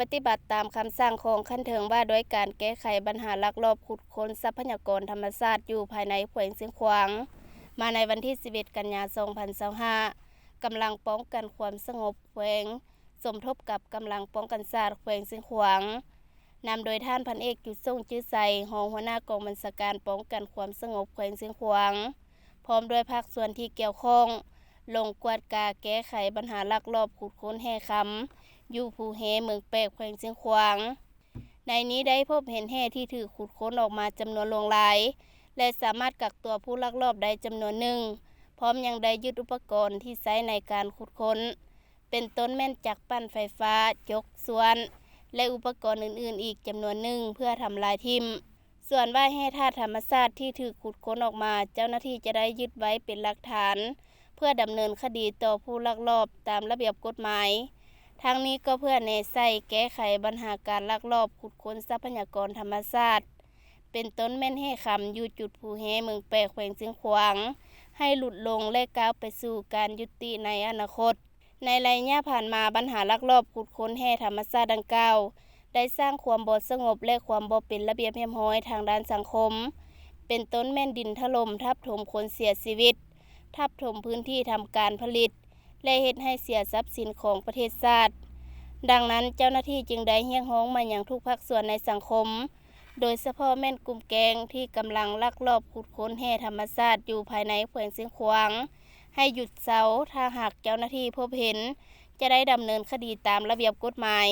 ປະຕິບັດຕາມຄຳສັ່ງຂອງຂັ້ນເທິງວ່າດ້ວຍການແກ້ໄຂບັນຫາລັກລອບຂຸດຄົ້ນຊັບພະຍາກອນທຳມະຊາດຢູ່ພາຍໃນແຂວງຊຽງຂວາງ ມາໃນວັນທີສິບເອັດ ກັນຍາ ສອງພັນຊາວຫ້າ, ກຳລັງປ້ອງກັນຄວາມສະຫງົບແຂວງ ສົມທົບກັບກຳລັງປ້ອງກັນຊາດແຂວງຊຽງຂວາງ ນຳໂດຍທ່ານພັນເອກ ຈຸດສົງ ຈື່ໄຊ, ຮອງຫົວໜ້າກອງບັນຊາການປ້ອງກັນຄວາມສະຫງົບແຂວງຊຽງຂວາງ ພ້ອມດ້ວຍພາກສ່ວນທີ່ກ່ຽວຂ້ອງ ລົງກວດກາແກ້ໄຂບັນຫາລັກລອບຂຸດຄົ້ນແຮ່ຄຳ ຢູ່ພູແຮ່ເມືອງແປກ ແຂວງຊຽງຂວາງ. ໃນນີ້ໄດ້ພົບເຫັນແຮ່ທີ່ຖືກຂຸດຄົ້ນອອກມາຈຳນວນຫຼວງຫຼາຍ ແລະ ສາມາດກັກຕົວຜູ້ລັກລອບໄດ້ຈຳນວນໜຶ່ງ, ພ້ອມຍັງໄດ້ຍຶດອຸປະກອນທີ່ໃຊ້ໃນການຂຸດຄົ້ນ ເປັນຕົ້ນແມ່ນຈັກປັ່ນໄຟຟ້າ, ຈົກ, ສ່ວນ ແລະ ອຸປະກອນອື່ນໆອີກຈຳນວນໜຶ່ງເພື່ອທຳລາຍຖິ້ມ. ສ່ວນວ່າແຮ່ທາດທຳມະຊາດທີ່ຖືກຂຸດຄົ້ນອອກມາ ເຈົ້າໜ້າທີ່ຈະໄດ້ຍຶດໄວ້ເປັນຫຼັກຖານ ເພື່ອດຳເນີນຄະດີຕໍ່ຜູ້ລັກລອບຕາມລະບຽບກົດໝາຍ. ທັງນີ້ກໍເພື່ອແນໃສ່ແກ້ໄຂບັນຫາການລັກລອບຂຸດຄົ້ນຊັບພະຍາກອນທຳມະຊາດ ເປັນຕົ້ນແມ່ນແຮ່ຄຳຢູ່ຈຸດພູແຮ່ເມືອງແປກ ແຂວງຊຽງຂວາງ ໃຫ້ຫຼຸດລົງ ແລະ ກ້າວໄປສູ່ການຍຸຕິໃນອະນາຄົດ. ໃນໄລຍະຜ່ານມາ, ບັນຫາລັກລອບຂຸດຄົ້ນແຮ່ທຳມະຊາດດັ່ງກ່າວ ໄດ້ສ້າງຄວາມບໍ່ສະຫງົບ ແລະ ຄວາມບໍ່ເປັນລະບຽບຮຽບຮ້ອຍທາງດ້ານສັງຄົມ, ເປັນຕົ້ນແມ່ນດິນຖະຫຼົ່ມທັບຖົມຄົນເສຍຊີວິດ, ທັບຖົມພື້ນທີ່ທຳການຜະລິດ ແລະ ເຮັດໃຫ້ເສຍຊັບສິນຂອງປະເທດຊາດ. ດັ່ງນັ້ນ, ເຈົ້າໜ້າທີ່ຈຶ່ງໄດ້ຮຽກຮ້ອງມາຍັງທຸກພາກສ່ວນໃນສັງຄົມ, ໂດຍສະເພາະແມ່ນກຸ່ມແກ້ງທີ່ກຳລັງລັກລອບຂຸດຄົ້ນແຮ່ທຳມະຊາດຢູ່ພາຍໃນແຂວງຊຽງຂວາງ ໃຫ້ຢຸດເຊົາ, ຖ້າຫາກເຈົ້າໜ້າທີ່ພົບເຫັນ ຈະໄດ້ດຳເນີນຄະດີຕາມລະບຽບກົດໝາຍ.